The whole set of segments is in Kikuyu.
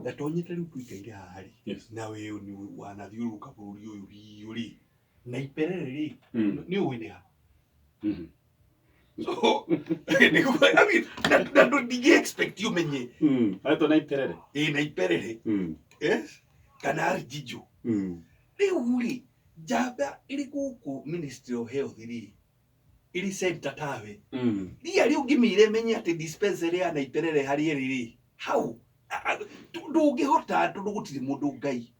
Gatonyete rĩu tũikaire haha rĩ, na we nĩ wanathiũrũrũka bũrũri ũyũ biũ rĩ, na Iperere rĩ, nĩ ũĩ nĩ ha? So nĩguo, I mean, na ndingĩ expect ũmenye. Aretwo na Iperere. Ĩ, na Iperere. Yes, kana Arjinjo. Rĩu rĩ, njamba ĩrĩ gũkũ Ministry of Health rĩ, ĩrĩ center tawe, ria rĩ ũngĩmĩire menye atĩ dispensary ya Naiperere harĩa ĩrĩ rĩ, hau ndũngĩhota, tondũ gũtirĩ mũndũ Ngai.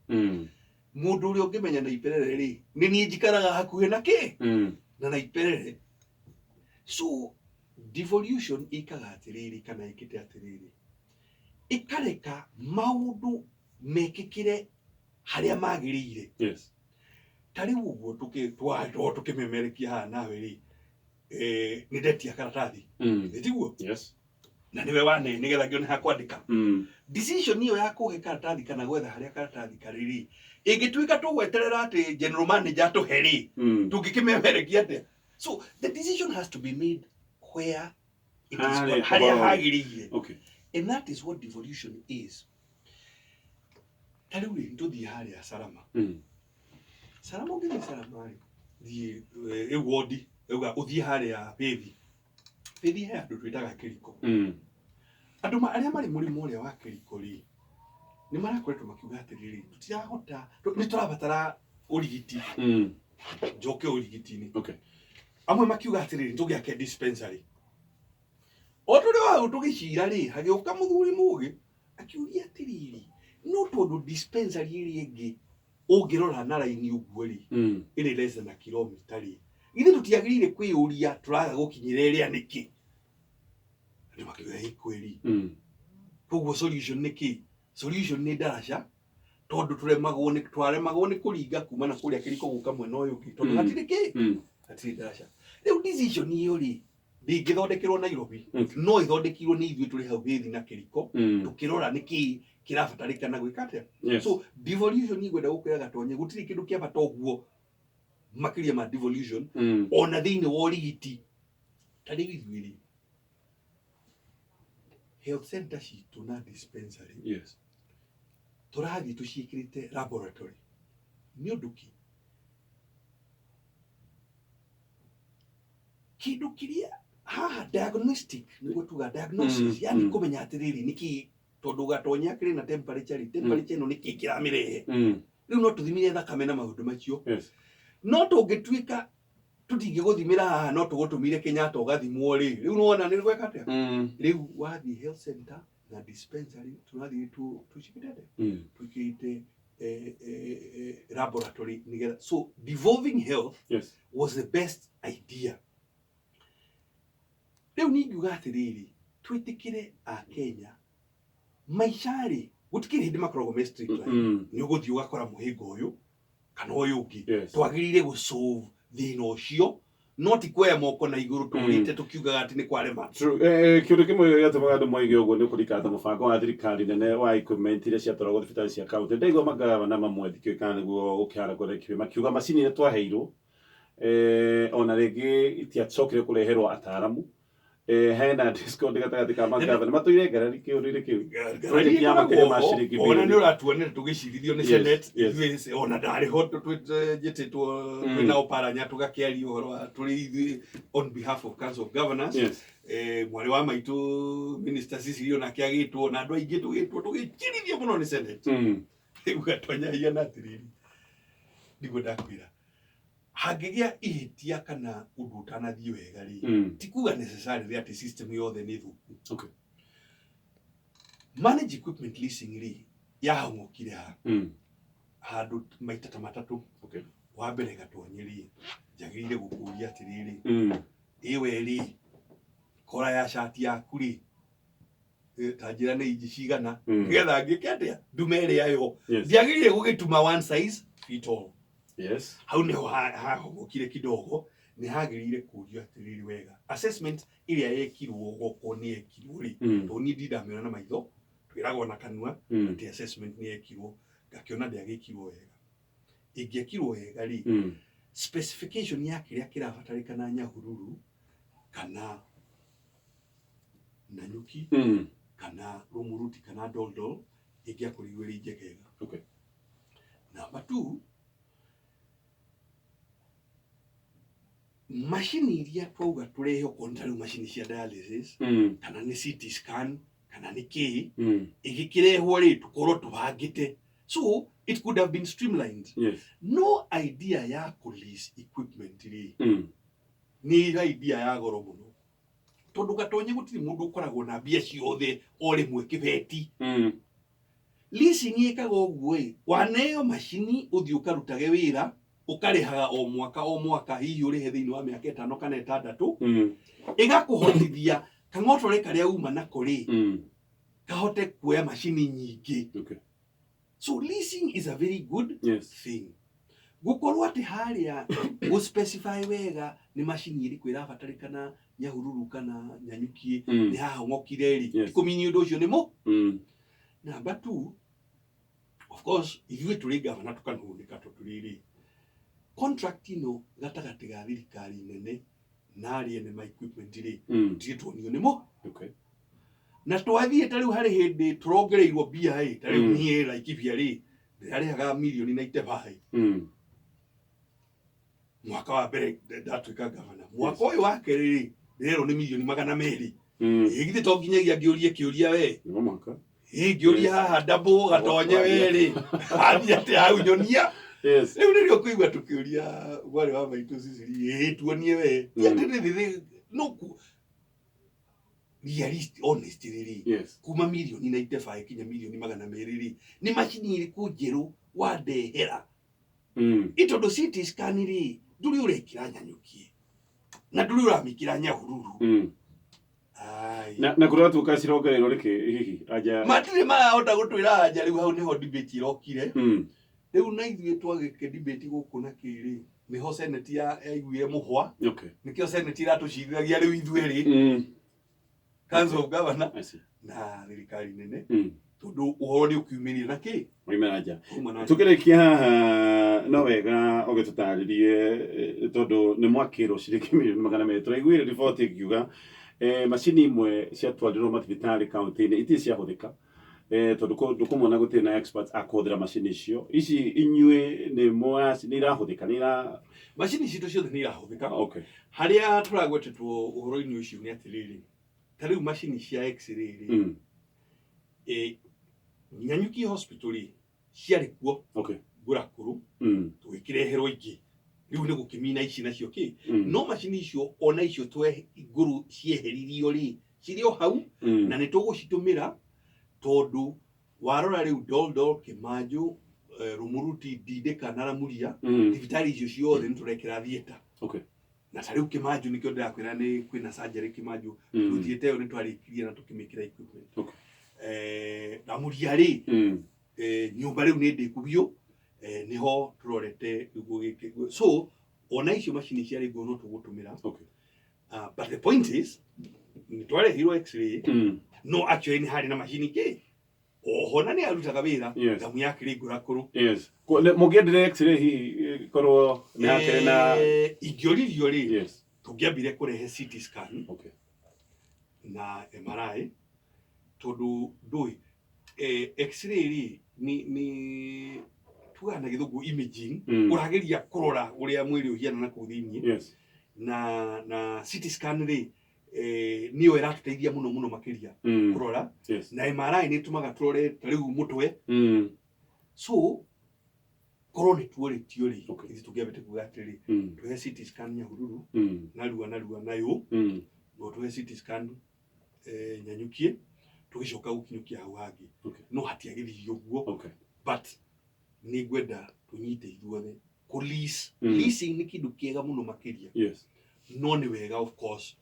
Mũndũ ũrĩa ũngĩmenya Naiperere rĩ, nĩ niĩ njikaraga hakuhĩ na kĩ na Naiperere. So devolution ĩkaga atĩrĩrĩ, kana ĩkĩte atĩrĩrĩ, ĩkareka maũndũ mekĩkĩre harĩa magĩrĩire. Ta rĩu ũguo tũkĩmemerekia haha nawe rĩ, nĩ ndetia karatathi. Nĩ tiguo? Yes. Na nĩwe wane nĩgetha ngĩone ha kwandĩka. Decision ĩyo ya kũhe karatathi kana gwetha harĩa karatathi karĩ rĩ, ĩngĩtuĩka tũgweterera atĩ general manager atũhe rĩ, tũngĩkĩmemerekia atĩa? So the decision has to be made where it is, Harĩa harĩa ũhoro. hagĩrĩire. And that is what devolution is. Ta rĩu rĩ, tũthiĩ harĩa Salama. Salama, ũngĩthiĩ Salama rĩ, thiĩ rĩu wondi rĩu ũthiĩ harĩa Bĩthi. Bĩthi he andũ twĩtaga kĩriko. Andũ arĩa marĩ mũrĩmo ũrĩa wa kĩriko rĩ, nĩ marakoretwo makiuga atĩrĩrĩ, tũtirahota, nĩ tũrabatara ũrigiti. Njoke ũrigiti-inĩ. Amwe makiuga atĩrĩrĩ, tũgĩake dispensary. O tũrĩ o hau tũgĩcira rĩ, hagĩũka mũthuri mũgĩ akiuria atĩrĩrĩ, no tondũ dispensary ĩrĩa ĩngĩ ũngĩrora na raini ũguo rĩ, ĩrĩ less than a kilometer rĩ, githĩ tũtiagĩrĩire kwĩyũria tũraga gũkinyĩra ĩrĩa nĩkĩ? Andũ makiuga ĩ kweli. Koguo solution nĩ kĩ? Solution nĩ ndaraca, tondũ tũremagwo nĩ twaremagwo nĩ kũringa kuma na kũrĩa kĩriko gũka mwena ũyũ ũngĩ, tondũ hatirĩ kĩ, hatirĩ ndaraca. Rĩu decision ĩyo rĩ, ndĩngĩthondekerwo Nairobi. No ĩthondekirwo nĩ ithuĩ tũrĩ hau Gĩthi na kĩriko, tũkĩrora nĩ kĩ kĩrabatarĩkana gwĩka atĩa. So devolution igwenda gũkwĩra Gatonye, gũtirĩ kĩndũ kĩa bata ũguo makĩria ma devolution, ona thĩinĩ wa ũrigiti. Ta rĩu ithuĩ rĩ, health center citũ na dispensary, tũrathiĩ tũciĩkĩrĩte laboratory. Nĩ ũndũ kĩ kĩndũ kĩrĩa haha diagnostic, nĩguo tuga diagnosis, yani kũmenya atĩrĩrĩ, nĩkĩ, tondũ Gatonya akĩrĩ na temperature rĩ, temperature ĩno nĩkĩ kĩramĩrehe? Rĩu no tũthimire thakame na maũndũ macio. No tũngĩtuĩka tũtingĩgũthimĩra haha, no tũgũtũmire Kenyatta ũgathimwo rĩ, rĩu nĩwona nĩ gweka atĩa? Rĩu wathiĩ health center na dispensary, tũrathiĩ tũcikĩte atĩa? Twĩkĩrĩte laboratory nĩgetha. So devolving health was the best idea. Rĩu ningiuga atĩrĩrĩ, twĩtĩkĩre Akenya maica rĩ, gũtikĩrĩ hĩndĩ makoragwo me straight line. Nĩ ũgũthiĩ ũgakora mũhĩnga ũyũ kana ũyũ ũngĩ. Twagĩrĩire gũsolve thĩna ũcio, no ti kuoya moko na igũrũ tũrĩte tũkiugaga atĩ nĩ kwarema. True. Kĩũndũ kĩmwe gĩatũmaga andũ moige ũguo nĩ kũrikana ta mũbango wa thirikari nene wa equipment iria ciatwaragwo thibitarĩ cia kaunti. Ndaigua magavana mamwe, ndikĩũĩ kana nĩguo gũkĩhana kũrĩa kĩũĩ, makiuga macini iria twaheirwo ona rĩngĩ itiacokire kũreherwo ataaramu. Hena discord gatagatĩ ka magavana, matũire ngarari kĩũndũ-inĩ kĩu. Project ya makĩria ma ciringi Ona nĩ birioni. ũratuonera tũgĩcirithio nĩ Senate. Ithuĩ ona ndarĩ ho njĩtĩtwo twĩna Oparanya tũgakĩaria ũhoro wa tũrĩ ithuĩ on behalf of Council of Governors. Mwarĩ wa maitũ Minister Cecily onake agĩtwo na andũ aingĩ, tũgĩtwo tũgĩcirithio mũno nĩ Senate. Rĩu Gatonya hiana atĩrĩrĩ, nĩguo ndakwĩra, hangĩgĩa ihĩtia kana ũndũ ũtanathiĩ wega rĩ, ti kuga necessarily atĩ system yothe nĩ thũku. Manage equipment leasing rĩ, yahong'okire ha handũ maita ta matatũ. Wa mbere, Gatonye rĩ, njagĩrĩire gũkũria atĩrĩrĩ, ĩwe rĩ, kora ya cati yaku rĩ, ta njĩra nĩ inji cigana, nĩgetha ngĩke atĩa, ndume ĩrĩa yo ndiagĩrĩire gũgĩtuma one size fit all. Hau nĩho hahong'okire kidogo. Nĩ hagĩrĩire kũrio atĩrĩrĩ wega, assessment ĩrĩa yekirwo goko nĩ yekirwo rĩ? Tondũ niĩ ndindamĩona na maitho, twĩragwo na kanua atĩ assessment nĩ yekirwo, ngakĩona ndĩagĩkirwo wega. Ĩngĩekirwo wega rĩ, specification ya kĩrĩa kĩrabatarĩkana Nyahururu kana Nanyuki kana Rumuruti kana Doldol. Ĩngĩakorirwo ĩrĩ njegega. Number two, macini iria twauga tũrehe, okorwo nĩ ta rĩu macini cia dialysis, kana nĩ CT scan, kana nĩ kĩ, ĩgĩkĩrehwo rĩ, tũkorwo tũbangĩte, so it could have been streamlined. No idea ya kũ-lease equipment rĩ, nĩ idea ya goro mũno, tondũ gatonye gũtirĩ mũndũ ũkoragwo na mbia ciothe o rĩmwe kĩbeti. Leasing ĩkaga ũguo ĩ, waneo macini, ũthiĩ ũkarutage wĩra, ũkarĩhaga o mwaka o mwaka, hihi ũrĩhe thĩinĩ wa mĩaka 5 kana 6. Ĩgakũhotithia kang'otore karĩa uma nako rĩ, kahote kuoya macini nyingĩ. So leasing is a very good thing. Gũkorwo atĩ harĩa gũ specify wega nĩ macini ĩrĩkũ ĩrabatarĩkana Nyahururu kana Nyanyuki, nĩ hahong'okire rĩ, kũmini ũndũ ũcio nĩ mũ. Number two, of course ithuĩ tũrĩ gavana tũkanunĩka, tondũ rĩrĩ, contract ĩno gatagatĩ ga thirikari nene na arĩa ene ma equipment rĩ, tũtirĩ tuonio nĩ mũ. Na twathiĩ ta rĩu harĩ hĩndĩ tũrongereirwo mbia ĩ, ta rĩu niĩ Laikipia rĩ, ndĩrarĩhaga mirioni 95 mwaka wa mbere ndatuĩka gavana. Mwaka ũyũ wa kerĩ rĩ, ndĩrerwo nĩ mirioni 200. Ĩ githĩ to nginyagia ngĩũrie kĩũria we? Nĩguo mwaka. Ĩ ngĩũria haha ndabũ gatonye we rĩ, athiĩ atĩa hau nyonia. Rĩu rĩrĩa ũkũigua tũkĩũria mwarĩ wa maitũ Cicily, ĩ tuonie we, ti atĩ nĩ thĩ no realist honest rĩrĩ, kuma mirioni 95 kinya mirioni 200 rĩ, nĩ macini ĩrĩkũ njerũ wandehera? Ĩ tondũ CT scan rĩ, ndũrĩ ũrekĩra Nyanyuki na ndũrĩ ũramĩkĩra Nyahururu. Ai. Na kũratuĩka cirongereirwo nĩkĩ hihi anja? Matirĩ marahota gũtwĩra anja. Rĩu hau nĩho debate ĩrokire. Rĩu na ithuĩ twagĩke debate gũkũ na kĩrĩ, nĩho senate yaiguire mũhwa. Nĩkĩo senate iratũcirithagĩa rĩu ithuĩ rĩ, Council of Governor I see. na thirikari nene, tondũ ũhoro nĩ ũkiumĩrire na kĩ Waimĩra nja. Uma na nja. Tukĩrĩkia haha, no wega ũgĩtũtarĩrie, tondũ nĩ mwakĩrwo ciringi mirioni 200. Tũraiguire riboti ĩkiuga macini imwe ciatwarirwo mathibitarĩ kaunti-inĩ itirĩ ciahũthĩka, tondũ kũndũ kũmwe na gũtirĩ na experts a kũhũthĩra macini icio. Ici inyuĩ nĩ nĩ irahũthĩka, nĩ ira Macini citũ ciothe nĩ irahũthĩka. Harĩa tũragwetetwo ũhoro-inĩ ũcio nĩ atĩrĩrĩ, ta rĩu macini cia x-ray rĩ, Nyanyuki Hospital rĩ, ciarĩ kuo ngũrakũrũ, tũgĩkĩreherwo ingĩ rĩu nĩ gũkĩmina ici nacio kĩ. No macini icio, ona icio twe ngũrũ cieheririo rĩ, cirĩ o hau, na nĩ tũgũcitũmĩra, tondũ warora rĩu Doldol, Kĩmanjũ, Rumuruti, Ndindĩka na Ramuria, thibitarĩ icio ciothe nĩ tũrekĩra theatre. Na ta rĩu Kĩmanjũ nĩkĩo ndĩrakwĩra nĩ kwĩna surgery Kĩmanjũ. Theatre ĩyo nĩ twarĩkirie na tũkĩmĩkĩra equipment. Ramuria rĩ, nyũmba rĩu nĩ ndĩku biũ, nĩho tũrorete rĩu gũgĩkĩ, so ona icio macini ciarĩ nguo no tũgũtũmĩra. But the point is nĩ twarehirwo x-ray, no actually nĩ harĩ na macini kĩ oho na nĩ arutaga wĩra. Ngamu yakĩrĩ ngũrakũrũ. Yes. Mũngĩendire x-ray hihi korwo nĩ hakĩrĩ na Ingĩoririo rĩ, tũngĩambire kũrehe CT scan na MRI, tondũ ndũĩ x-ray rĩ, nĩ tugaga na gĩthũngũ imaging, ũrageria kũrora ũrĩa mwĩrĩ ũhiana na kũu thĩinĩ. Na CT scan rĩ, nĩyo ĩratũteithia mũno mũno makĩria kũrora. Na MRI nĩ ĩtũmaga tũrore ta rĩu mũtwe. So korwo nĩ tuorĩtio rĩ, ithuĩ tũngĩambĩte kuga atĩrĩ, tũhe CT scan Nyahururu narua narua nayo, no tũhe CT scan Nyanyukie, tũgĩcoka gũkinyũkia hau hangĩ. No hatiagĩthirio ũguo. But nĩ ngwenda tũnyite ithuothe kũ lease. Leasing nĩ kĩndũ kĩega mũno makĩria. No nĩ wega, of course,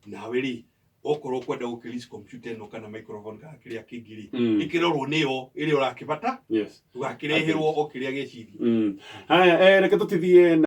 nawe rĩ, okorwo ũkwenda gũkĩ lease computer ĩno kana microphone kana kĩrĩa kĩngĩ rĩ, ĩkĩrorwo nĩyo ĩrĩa ũrakĩbata, ndũgakĩreherwo o kĩrĩa gĩciria. Haya, reke tũtithie.